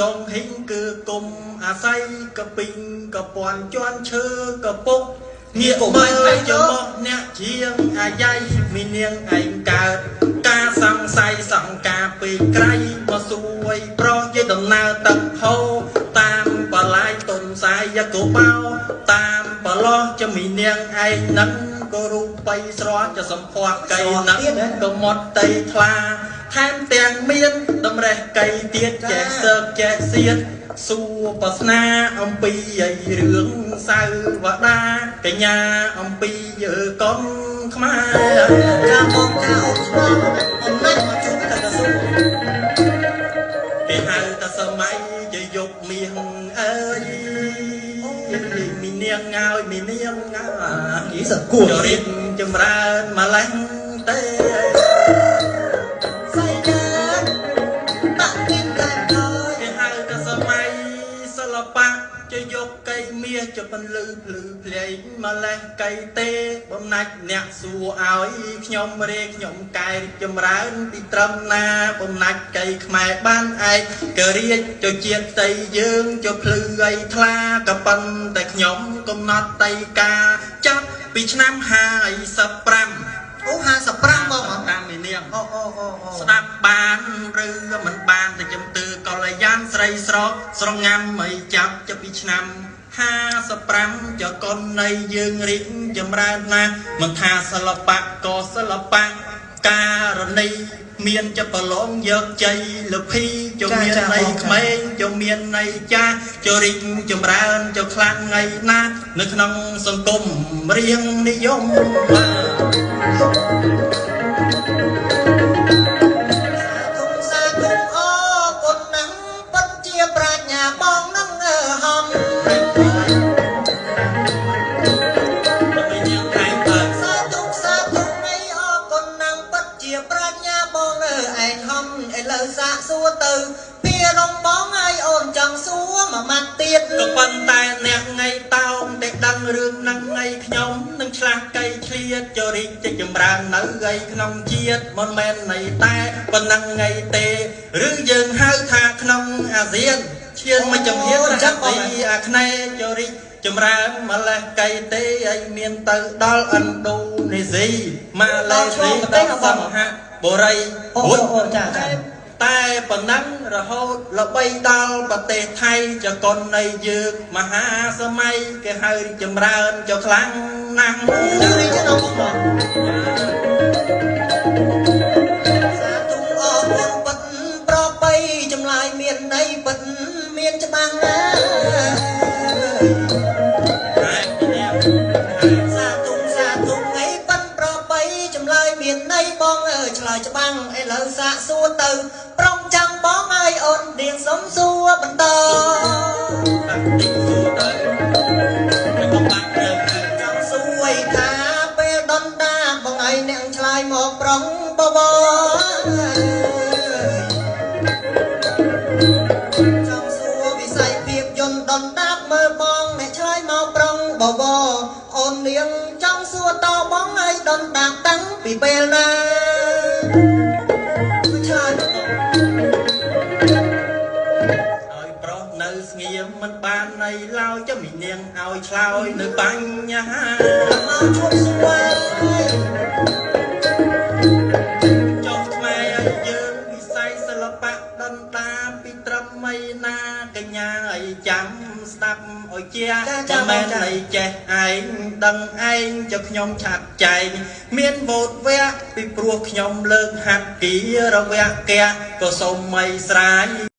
ចងហ៊ីងគឺគុំអាស័យកពីងកពាន់ជន់ឈើកពុកងាកមើលចមកអ្នកជាងអាយ៉ៃមីនាងឯងកើតការសង្ស័យសង្ការពេកក្រៃមកសួយប្រយដំណើរទឹកហូរតាមបលាយទុនសាយកោបោតាមបលោះចមីនាងឯងនឹងក៏រូបីស្រស់ចសម្ផស្សកៃនឹងក៏មត់តៃថ្លាថែមទាំងមានតម្រេះកៃទៀតចេះសើកចេះសៀតសួរប្រស្នាអំពីឯរឿងសៅវតាកញ្ញាអំពីយើកុំខ្មែរចាបងចាអូនស្គាល់អំណាចមកជួបតែទៅសួរគេហៅថាសម័យជាយុគមាសអើយមីនាងអើយមីនាងអើយីសគួរចរិតចម្រើនម្លេះទេសៃណាបាក់មានតែហើយគេហៅថាសម័យសិល្បៈជាយកកៃមាសចពន្លឺភ្លឺភ្លែងម្លេះកៃទេបំណាច់អ្នកសួរឲ្យខ្ញុំរេខ្ញុំកែចម្រើនពីត្រឹមណាបំណាច់កៃខ្មែរបានឯកករាជចជាតិផ្ទៃយើងចភ្លឺអីថ្លាក៏ប៉ុន្តែខ្ញុំកំណត់តៃការចាប់ពីឆ្នាំ55អូ55បងតាមមីនាងអូអូអូស្ដាប់បានឬមិនបានតែជំទឺកល្យានស្រីស្រកស្រងាំមិនចាប់ចាប់ពីឆ្នាំ55ចកុននៃយើងរីកចម្រើនណាស់មិនថាសិល្បៈក៏សិល្បៈការណីមានចប្រឡងយកជ័យលភីចមាននៃក្មេងចមាននៃចាស់ចរីកចម្រើនចខ្លាំងថ្ងៃណានៅក្នុងសង្គមរៀងនិយមសាធុអរគុណណាស់ពិតជាប្រាជ្ញាបងនឹងហំសាធុសាធុនៃអរគុណណាស់ពិតជាប្រាជ្ញាបងឯងហំឥឡូវសាកសួរទៅពីរំបងឲ្យអូនចង់សួរមួយម៉ាត់ទៀតក៏ប៉ុន្តែអ្នកថ្ងៃតោងតែដឹងរឿងហ្នឹងថ្ងៃខ្ញុំនឹងឆ្លាស់កៃឆ្លៀតចរិចចម្រើននៅឯក្នុងជាតិមិនមែននៃតែប៉ុណ្ណឹងថ្ងៃទេឬយើងហៅថាក្នុងអាស៊ានឈានមួយចំហៀនរហទីអាគ្នេយ៍ចរិចចម្រើនម្លេះកៃទេឲ្យមានទៅដល់ឥណ្ឌូនេស៊ីម៉ាឡេស៊ីដល់សិង្ហបុរីអូចាចាតែប៉ុណ្ណឹងរហូតល្បីដល់ប្រទេសថៃចកុននៃយើងមហាសម័យគេហៅរីកចម្រើនចខ្លាំងណាស់រីកចម្រើនសាធុអរគុណពិតប្របីចម្លើយមានន័យពិតមានច្បាស់ណាសាធុសាធុថ្ងៃប៉ិនប្របីចម្លើយមានន័យបងអើយឆ្លើយច្បាស់ឥឡូវសាកសួរទៅប្រុងចាំបងឲ្យអូននាងសុំសួរបន្តចង់សួរឲ្យថាពេលដុនដាបងឲ្យអ្នកឆ្លើយមកប្រុងបបចង់សួរវិស័យភាពយន្តដុនដាមើលបងអ្នកឆ្លើយមកប្រុងបបអូននាងចង់សួរតបងឲ្យដុនដាតាំងពីពេលណា មិនបាននៃឡើយចមីនាងឲ្យឆ្លើយនៅបញ្ហាមកជួបសួរចុះខ្មែរឲ្យយើងវិស័យសិល្បៈដុនដាពីត្រឹមមិនណាកញ្ញាឲ្យចាំស្ដាប់ឲ្យជាមិនមែននៃចេះឯងដឹងឯងចុះខ្ញុំឆាត់ចែងមានវោតវៈពីព្រោះខ្ញុំលើកហាត់គីរវៈកៈក៏សូមមិនស្រាយ